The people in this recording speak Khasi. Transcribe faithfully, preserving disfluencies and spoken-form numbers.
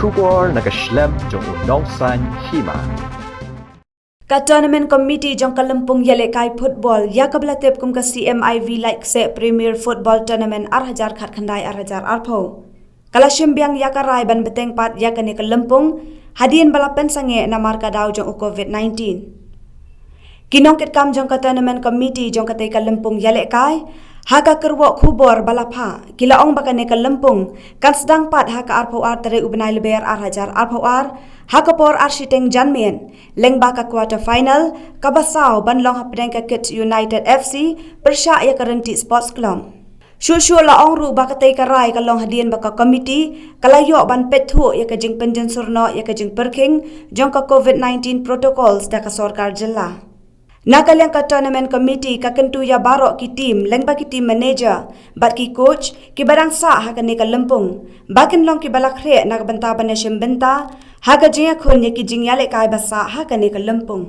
Khubor na ka shlem jong u nongsan hima. Ka Tournament Committee jong ka lympung ïalehkai football ïa kaba la tip kum ka C M I V Laitkaseh Premier Football Tournament ar hajar khatkhyndai ar hajar arphew ka la shim biang ïa ka rai ban bteng pat ïa kane ka lympung hadien ba la pynsangeh namar ka daw jong u covid nineteen. Ki nongkitkam jong ka Tournament Committee jong katei ka lympung ïalehkai ha ka kyrwoh khubor ba la phah ki la ong ba kane ka lympung kan sdang pat ha ka arphew ar tarik u bnai Lber ar hajar arphew ar ha ka por ar shiteng janmiet lyngba ka quarter final kaba saw ban long hapdeng ka Kids United F C pyrshah ïa ka Rynti Sports Club. Shuh shuh la ong ruh ba katei ka rai ka long hadien ba ka committee ka la ïoh ban peit thuh ïa ka jingpynjynsurnoh ïa ka jingpyrkhing jong ka covid nineteen protocols da ka sorkar jylla. Na ka liang ka Tournament Committee ka kyntu ïa baroh ki team lyngba ki team manager bad ki coach kiba dang sah ha kane ka lympung ba kin long kiba la khreh na ka bynta ban ïashim bynta ha ka jingïakhun ïa ki jingïalehkai ba sah ha kane ka lympung.